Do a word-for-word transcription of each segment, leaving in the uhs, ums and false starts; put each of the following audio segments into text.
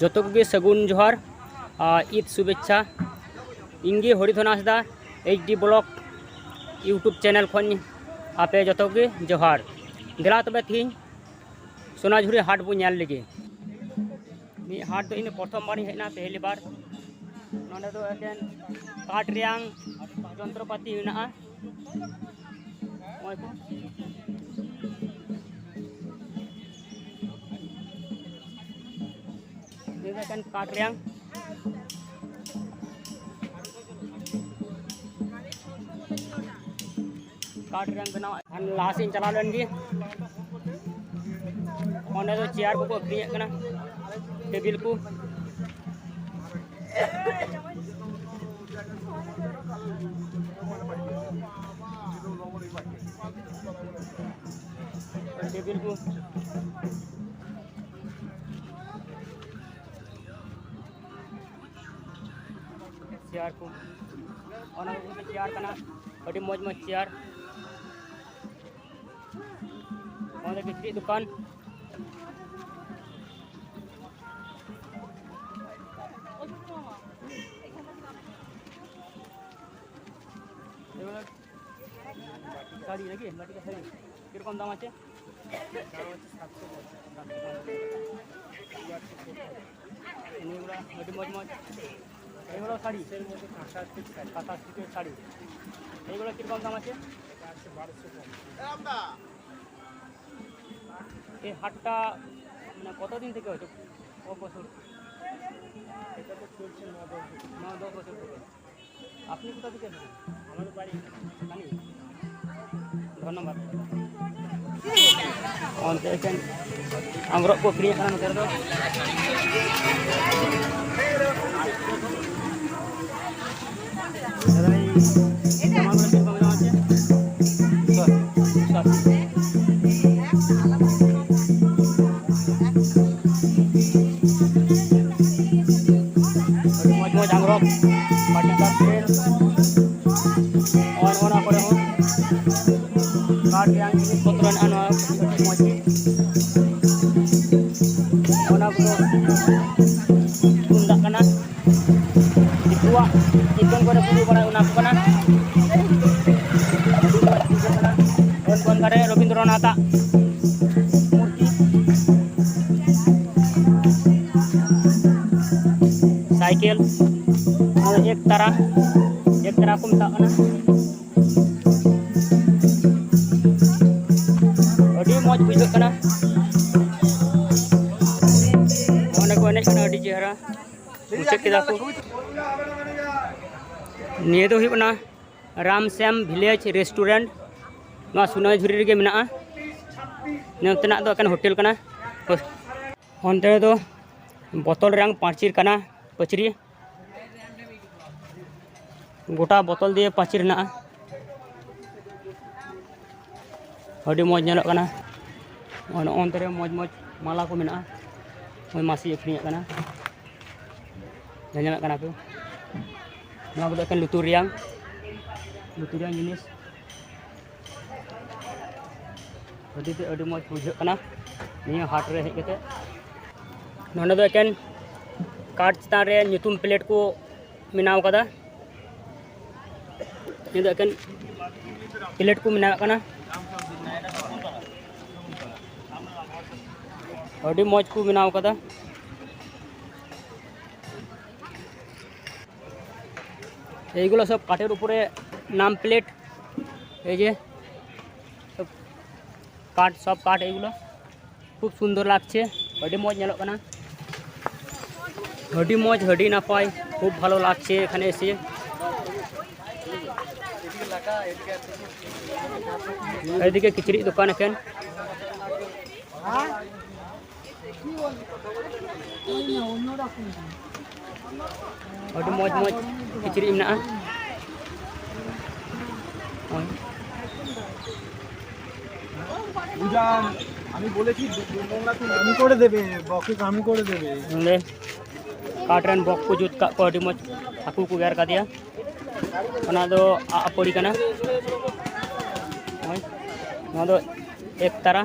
ᱡᱚᱛᱚ ᱠᱚᱜᱮ ᱥᱟᱹᱜᱩᱱ ᱡᱚᱦᱟᱨ ᱟᱨ ᱤᱫ ᱥᱩᱵᱷᱮᱪᱪᱷᱟ᱾ ᱤᱧ ᱜᱮ ᱦᱚᱨᱤᱫᱷᱚᱱ ᱦᱟᱸᱥᱫᱟ, H D blog YouTube channel ᱠᱷᱚᱱ ᱟᱯᱮ ᱡᱚᱛᱚ ᱜᱮ ᱡᱚᱦᱟᱨ᱾ ᱫᱮᱞᱟ ᱛᱚᱵᱮ ᱛᱤᱦᱤᱧ ᱥᱚᱱᱟᱡᱷᱩᱨᱤ ᱦᱟᱴ ᱵᱚ ᱧᱮᱞ ᱞᱮᱜᱮ᱾ ᱱᱤᱭᱟᱹ ᱦᱟᱴ ᱫᱚ ᱤᱧ ᱫᱚ ᱯᱨᱚᱛᱷᱚᱢ ᱵᱟᱨᱤᱧ ᱦᱮᱡ ᱮᱱᱟ, ᱯᱮᱦᱞᱤ ᱵᱟᱨ᱾ ᱱᱚᱸᱰᱮ ᱫᱚ ᱮᱠᱮᱱ ᱠᱟᱴ ᱨᱮᱭᱟᱝ ᱡᱚᱱᱛᱨᱚᱯᱟᱹᱛᱤ ᱢᱮᱱᱟᱜᱼᱟ᱾ ᱱᱚᱜᱼᱚᱭ ᱠᱚ᱾ ᱱᱤᱭᱟᱹ ᱫᱚ ᱮᱠᱮᱱ ᱠᱟᱴ ᱨᱮᱭᱟᱝ, ᱠᱟᱴ ᱨᱮᱭᱟᱝ ᱵᱮᱱᱟᱣ᱾ ᱟᱨ ᱞᱟᱦᱟ ᱥᱮᱫ ᱤᱧ ᱪᱟᱞᱟᱣ ᱞᱮᱱ ᱜᱮ᱾ ᱚᱸᱰᱮ ᱫᱚ ᱪᱮᱭᱟᱨ ᱠᱚᱠᱚ ᱟᱹᱠᱷᱨᱤᱧᱮᱫ ᱠᱟᱱᱟ, ᱴᱮᱵᱤᱞ ᱠᱚ᱾ ᱴᱮᱵᱤᱞ ᱠᱚ᱾ ᱪᱮᱭᱟᱨ ᱠᱚ, ᱚᱱᱟ ᱠᱚ ᱪᱮᱭᱟᱨ ᱠᱟᱱᱟ, ᱟᱹᱰᱤ ᱢᱚᱡᱽ ᱢᱚᱡᱽ ᱪᱮᱭᱟᱨ᱾ ᱚᱱᱟ ᱠᱤᱪᱨᱤᱡ ᱫᱚᱠᱟᱱ᱾ এগুলো শাড়ি নাকি? বাটিক শাড়ি। কিরকম দাম আছে? এগুলো আইটেম মজ মজ। এগুলো শাড়ি? এর মধ্যে কাঁথা স্টিচ শাড়ি। কাঁথা স্টিচের শাড়ি। এগুলো কিরকম দাম আছে? এটা আছে বারোশো পঞ্চাশ। এই হাটটা মানে কতদিন থেকে হয়েছে? ক বছর? এটা তো চলছে ন দশ বছর। ন দশ বছর থেকে। আপনি কোথা থেকে এসেছেন? আমাদের বাড়ি এখানে। এখানেই? ধন্যবাদ। ᱚᱱᱛᱮ ᱮᱠᱮᱱ ᱟᱝᱜᱽᱨᱚᱵ ᱠᱚ ᱟᱹᱠᱷᱨᱤᱧᱮᱫ ᱠᱟᱱᱟ ᱱᱚᱛᱮ ᱨᱮᱫᱚ᱾ ᱟᱹᱰᱤ ᱢᱚᱡᱽ ᱢᱚᱡᱽ ᱟᱝᱜᱽᱨᱚᱵ, ᱯᱟᱴᱤ ᱠᱟᱴ ᱯᱮᱱ, ᱱᱚᱜᱼᱚᱭ ᱱᱚᱣᱟ ᱠᱚᱨᱮ ᱦᱚᱸ ᱠᱟᱴ ᱨᱮᱭᱟᱜ ᱡᱤᱱᱤᱥ ᱯᱚᱛᱨᱚ ᱢᱮᱱᱟᱜᱼᱟ᱾ ᱱᱚᱣᱟ ᱟᱹᱰᱤ ᱢᱚᱡᱽ ᱜᱮ᱾ ᱚᱱᱟ ᱠᱚᱫᱚ ᱛᱩᱢᱫᱟᱜ ᱠᱟᱱᱟ᱾ ᱫᱤᱠᱩᱣᱟᱜ ᱪᱮᱛᱚᱱ ᱠᱚᱨᱮ ᱵᱩᱨᱩ ᱵᱟᱲᱟ, ᱚᱱᱟ ᱠᱚ ᱠᱟᱱᱟ᱾ ᱵᱚᱱ ᱵᱚᱱ ᱫᱷᱟᱨᱮ ᱨᱚᱵᱤᱱᱫᱨᱚᱱᱟᱛᱷᱟᱜ ᱢᱩᱨᱛᱤ, ᱥᱟᱭᱠᱮᱞ, ᱟᱨ ᱮᱠ ᱛᱟᱨᱟ, ᱮᱠ ᱛᱟᱨᱟ ᱠᱚ ᱢᱮᱛᱟᱜ ᱠᱟᱱᱟ᱾ ᱟᱹᱰᱤ ᱢᱚᱡᱽ ᱵᱩᱡᱷᱟᱹᱜ ᱠᱟᱱᱟ᱾ ᱚᱸᱰᱮ ᱠᱚ ᱮᱱᱮᱡ ᱠᱟᱱᱟ, ᱟᱹᱰᱤ ᱪᱮᱦᱨᱟ᱾ ᱢᱩᱪᱟᱹᱫ ᱠᱮᱫᱟ ᱠᱚ᱾ ᱱᱤᱭᱟᱹ ᱫᱚ ᱦᱩᱭᱩᱜ ᱠᱟᱱᱟ ᱨᱟᱢᱥᱭᱟᱢ ᱵᱷᱤᱞᱮᱡᱽ ᱨᱮᱥᱴᱩᱨᱮᱱᱴ᱾ ᱱᱚᱣᱟ ᱥᱩᱱᱟᱹᱡᱷᱩᱨᱤ ᱨᱮᱜᱮ ᱢᱮᱱᱟᱜᱼᱟ᱾ ᱱᱚᱛᱮᱱᱟᱜ ᱫᱚ ᱮᱠᱮᱱ ᱦᱳᱴᱮᱞ ᱠᱟᱱᱟ᱾ ᱚᱱᱛᱮ ᱨᱮᱫᱚ ᱵᱚᱛᱚᱞ ᱨᱮᱭᱟᱝ ᱯᱟᱹᱪᱤᱨ ᱠᱟᱱᱟ, ᱯᱟᱹᱪᱨᱤ᱾ ᱜᱚᱴᱟ ᱵᱚᱛᱚᱞ ᱫᱤᱭᱮ ᱯᱟᱹᱪᱤᱨ ᱦᱮᱱᱟᱜᱼᱟ᱾ ᱟᱹᱰᱤ ᱢᱚᱡᱽ ᱧᱮᱞᱚᱜ ᱠᱟᱱᱟ᱾ ᱱᱚᱜᱼᱚ ᱱᱚᱱᱛᱮ ᱨᱮ ᱢᱚᱡᱽ ᱢᱚᱡᱽ ᱢᱟᱞᱟ ᱠᱚ ᱢᱮᱱᱟᱜᱼᱟ᱾ ᱱᱚᱜᱼᱚᱭ ᱢᱟᱹᱥᱤ ᱟᱹᱠᱷᱨᱤᱧᱮᱫ ᱠᱟᱱᱟ, ᱧᱮᱞ ᱧᱟᱢᱮᱫ ᱠᱟᱱᱟ ᱯᱮ᱾ ᱱᱚᱣᱟ ᱠᱚᱫᱚ ᱮᱠᱮᱱ ᱞᱩᱛᱩᱨ ᱨᱮᱭᱟᱝ, ᱞᱩᱛᱩᱨ ᱨᱮᱭᱟᱝ ᱡᱤᱱᱤᱥ᱾ ᱟᱹᱰᱤ ᱛᱮ ᱟᱹᱰᱤ ᱢᱚᱡᱽ ᱵᱩᱡᱷᱟᱹᱜ ᱠᱟᱱᱟ ᱱᱤᱭᱟᱹ ᱦᱟᱴ ᱨᱮ ᱦᱮᱡ ᱠᱟᱛᱮ᱾ ᱱᱚᱰᱮ ᱫᱚ ᱮᱠᱮᱱ ᱠᱟᱴ ᱪᱮᱛᱟᱱ ᱨᱮ ᱧᱩᱛᱩᱢ ᱯᱞᱮᱴ ᱠᱚ ᱵᱮᱱᱟᱣ ᱠᱟᱫᱟ᱾ ᱱᱤᱭᱟᱹ ᱫᱚ ᱮᱠᱮᱱ ᱯᱞᱮᱴ ᱠᱚ ᱵᱮᱱᱟᱣ ᱠᱟᱱᱟ, ᱟᱹᱰᱤ ᱢᱚᱡᱽ ᱠᱚ ᱵᱮᱱᱟᱣ ᱠᱟᱫᱟ᱾ এইগুলো সব কাঠের উপরে নাম প্লেট, এই যে সব কাঠ, সব কাঠ এইগুলো। খুব সুন্দর লাগছে, ᱟᱹᱰᱤ ᱢᱚᱡᱽ ᱧᱮᱞᱚᱜ ᱠᱟᱱᱟ, ᱟᱹᱰᱤ ᱢᱚᱡᱽ, ᱟᱹᱰᱤ ᱱᱟᱯᱟᱭ, খুব ভালো লাগছে এখানে এসে। এইদিকে ᱠᱤᱪᱨᱤᱡ ᱫᱚᱠᱟᱱ ᱮᱠᱮᱱ᱾ ᱟᱹᱰᱤ ᱢᱚᱡᱽ ᱢᱚᱡᱽ ᱠᱤᱪᱨᱤᱡ ᱢᱮᱱᱟᱜᱼᱟ᱾ ᱦᱳᱭ᱾ বুঝান, আমি বলেছি নোংরা তুমি আমি করে দেবে, বকে আমি করে দেবে। ᱱᱚᱰᱮ ᱠᱟᱴ ᱨᱮᱱ ᱵᱚᱠ ᱠᱚ ᱡᱩᱛ ᱠᱟᱜ ᱠᱚᱣᱟ, ᱟᱹᱰᱤ ᱢᱚᱡᱽ᱾ ᱦᱟᱹᱠᱩ ᱠᱚ ᱜᱮᱨ ᱠᱟᱫᱮᱭᱟ᱾ ᱚᱱᱟ ᱫᱚ ᱟᱜ ᱯᱟᱹᱲᱤ ᱠᱟᱱᱟ᱾ ᱦᱳᱭ᱾ ᱱᱚᱣᱟ ᱫᱚ ᱮᱠ ᱛᱟᱨᱟ᱾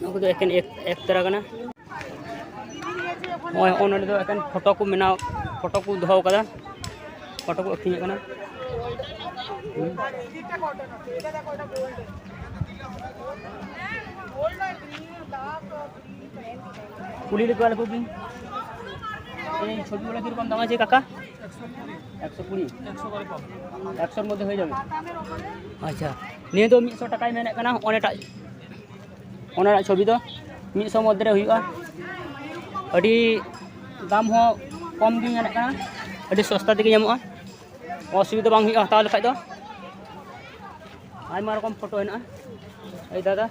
ᱱᱚᱣᱟ ᱠᱚᱫᱚ ᱮᱠᱮᱱ ᱮᱠ-, ᱮᱠᱛᱟᱨᱟ ᱠᱟᱱᱟ᱾ ᱱᱚᱜᱼᱚᱭ, ᱦᱚᱸᱜᱼᱚᱭ ᱱᱚᱰᱮ ᱫᱚ ᱮᱠᱮᱱ ᱯᱷᱳᱴᱳ ᱠᱚ ᱵᱮᱱᱟᱣ, ᱯᱷᱳᱴᱳ ᱠᱚ ᱫᱚᱦᱚ ᱠᱟᱫᱟ, ᱯᱷᱳᱴᱳ ᱠᱚ ᱟᱹᱠᱷᱨᱤᱧᱮᱫ ᱠᱟᱱᱟ᱾ ᱦᱩᱸ᱾ ᱠᱩᱞᱤ ᱞᱮᱠᱚ ᱟᱞᱮ ᱠᱚ ᱵᱤᱱ᱾ এই ছবিগুলো কীরকম দাম আছে কাকা? একশো কুড়ি। একশোর মধ্যে হয়ে যাবে। আচ্ছা, ᱱᱤᱭᱟᱹ ᱫᱚ ᱢᱤᱫ ᱥᱚ ᱴᱟᱠᱟᱭ ᱢᱮᱱᱮᱫ ᱠᱟᱱᱟ, ᱚᱱᱮᱴᱟᱜ, ᱚᱱᱟᱴᱟᱜ ᱪᱷᱚᱵᱤ ᱫᱚ ᱢᱤᱫ ᱥᱚ ᱢᱚᱫᱽᱫᱷᱮ ᱨᱮ ᱦᱩᱭᱩᱜᱼᱟ᱾ ᱟᱹᱰᱤ ᱫᱟᱢ ᱦᱚᱸ ᱠᱚᱢ ᱜᱮ ᱢᱮᱱᱮᱫ ᱠᱟᱱᱟ, ᱟᱹᱰᱤ ᱥᱚᱥᱛᱟ ᱛᱮᱜᱮ ᱧᱟᱢᱚᱜᱼᱟ, ᱚᱥᱩᱵᱤᱫᱷᱟ ᱵᱟᱝ ᱦᱩᱭᱩᱜᱼᱟ ᱦᱟᱛᱟᱣ ᱞᱮᱠᱷᱟᱡ ᱫᱚ᱾ ᱟᱭᱢᱟ ᱨᱚᱠᱚᱢ ᱯᱷᱳᱴᱳ ᱦᱮᱱᱟᱜᱼᱟ᱾ ᱮᱭ ᱫᱟᱫᱟ᱾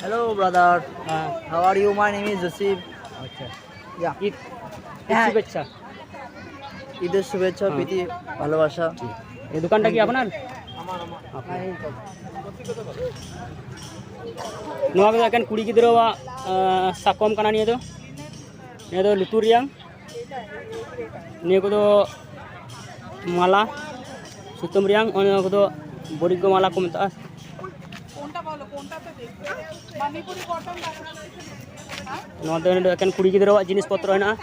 Hello brother, ᱦᱮᱸ᱾ How are you? My name is Joseph. ᱟᱪᱪᱷᱟ᱾ Yeah. ᱤᱫ, ᱤᱫ ᱦᱮᱸ᱾ ᱥᱩᱵᱷᱮᱪᱪᱷᱟ᱾ ᱤᱫ ᱥᱩᱵᱷᱮᱪᱪᱷᱟ, ᱦᱮᱸ᱾ প্রীতি, ভালোবাসা। এই দোকানটা কি আপনার? আপনার। ᱱᱚᱣᱟ ᱠᱚᱫᱚ ᱮᱠᱮᱱ ᱠᱩᱲᱤ ᱜᱤᱫᱽᱨᱟᱹᱣᱟᱜ, ᱟᱸ, ᱥᱟᱠᱚᱢ ᱠᱟᱱᱟ ᱱᱤᱭᱟᱹ ᱫᱚ᱾ ᱱᱤᱭᱟᱹ ᱫᱚ ᱞᱩᱛᱩᱨ ᱨᱮᱭᱟᱝ᱾ ᱱᱤᱭᱟᱹ ᱠᱚᱫᱚ ᱢᱟᱞᱟ, ᱥᱩᱛᱟᱹᱢ ᱨᱮᱭᱟᱝ, ᱚᱱᱟ ᱠᱚᱫᱚ ᱵᱚᱨᱤᱜᱽᱜᱚ ᱢᱟᱞᱟ ᱠᱚ ᱢᱮᱛᱟᱜᱼᱟ᱾ ᱱᱚᱣᱟ ᱫᱚ ᱱᱚᱰᱮ ᱮᱠᱮᱱ ᱠᱩᱲᱤ ᱜᱤᱫᱽᱨᱟᱹᱣᱟᱜ ᱡᱤᱱᱤᱥ ᱯᱚᱛᱨᱚ ᱦᱮᱱᱟᱜᱼᱟ᱾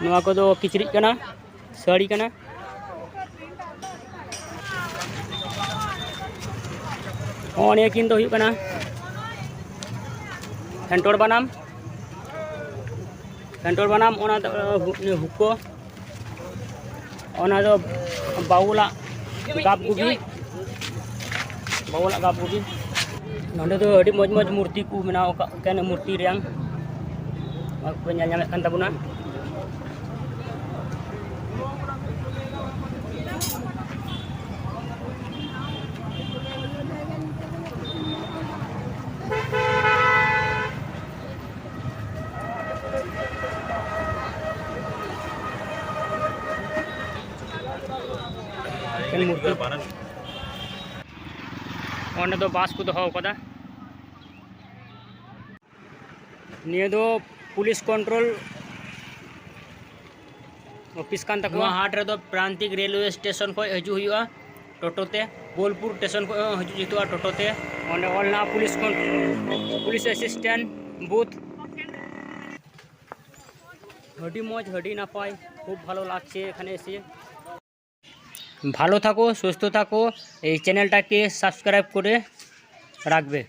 ᱱᱚᱣᱟ ᱠᱚᱫᱚ ᱠᱤᱪᱨᱤᱡ ᱠᱟᱱᱟ, ᱥᱟᱹᱲᱤ ᱠᱟᱱᱟ᱾ ᱦᱚᱸᱜᱼᱚ ᱱᱤᱭᱟᱹ ᱠᱤᱱ ᱫᱚ ᱦᱩᱭᱩᱜ ᱠᱟᱱᱟ ᱯᱷᱮᱱᱴᱚᱲ ᱵᱟᱱᱟᱢ᱾ ᱯᱷᱮᱱᱴᱚᱲ ᱵᱟᱱᱟᱢ, ᱚᱱᱟ ᱫᱚ, ᱦᱩ-, ᱦᱩᱠᱚ, ᱚᱱᱟ ᱫᱚ ᱵᱟᱣᱩᱞᱟᱜ ᱜᱟᱯ ᱜᱩᱵᱤ, ᱵᱟᱣᱩᱞᱟᱜ ᱜᱟᱯ ᱜᱩᱵᱤ᱾ ᱱᱚᱸᱰᱮ ᱫᱚ ᱟᱹᱰᱤ ᱢᱚᱡᱽ ᱢᱚᱡᱽ ᱢᱩᱨᱛᱤ ᱠᱚ ᱵᱮᱱᱟᱣ ᱟᱠᱟᱫ, ᱮᱠᱮᱱ ᱢᱩᱨᱛᱤ ᱨᱮᱭᱟᱝ ᱱᱚᱣᱟ ᱠᱚᱯᱮ ᱧᱮᱞ ᱧᱟᱢᱮᱫ ᱠᱟᱱ ᱛᱟᱵᱚᱱᱟ᱾ ᱮᱠᱮᱱ ᱢᱩᱨᱛᱤ᱾ ᱚᱸᱰᱮ ᱫᱚ ᱵᱟᱥ ᱠᱚ ᱫᱚᱦᱚ ᱟᱠᱟᱫᱟ᱾ ᱱᱤᱭᱟᱹ ᱫᱚ ᱯᱩᱞᱤᱥ ᱠᱚᱱᱴᱨᱳᱞ ᱚᱯᱷᱤᱥ ᱠᱟᱱ ᱛᱟᱠᱚᱣᱟ᱾ ᱱᱚᱣᱟ ᱦᱟᱴ ᱨᱮᱫᱚ ᱯᱨᱟᱱᱛᱤᱠ ᱨᱮᱞᱣᱮ ᱥᱴᱮᱥᱚᱱ ᱠᱷᱚᱱ ᱦᱤᱡᱩᱜ ᱦᱩᱭᱩᱜᱼᱟ᱾ ᱴᱳᱴᱳ ᱛᱮ, ᱵᱳᱞᱯᱩᱨ ᱥᱴᱮᱥᱚᱱ ᱠᱷᱚᱱ ᱦᱚᱸ ᱦᱤᱡᱩᱜ ᱡᱩᱛᱩᱜᱼᱟ ᱴᱳᱴᱳ ᱛᱮ᱾ ᱚᱸᱰᱮ ᱚᱞ ᱢᱮᱱᱟᱜᱼᱟ ᱯᱩᱞᱤᱥ ᱠᱷᱚᱱ, ᱯᱩᱞᱤᱥ ᱮᱥᱤᱥᱴᱮᱱᱴ ᱵᱩᱛᱷ᱾ ᱟᱹᱰᱤ ᱢᱚᱡᱽ, ᱟᱹᱰᱤ ᱱᱟᱯᱟᱭ, খুব ভালো লাগছে এখানে এসে। ভালো থাকো, সুস্থ থাকো, এই চ্যানেলটাকে সাবস্ক্রাইব করে রাখবে।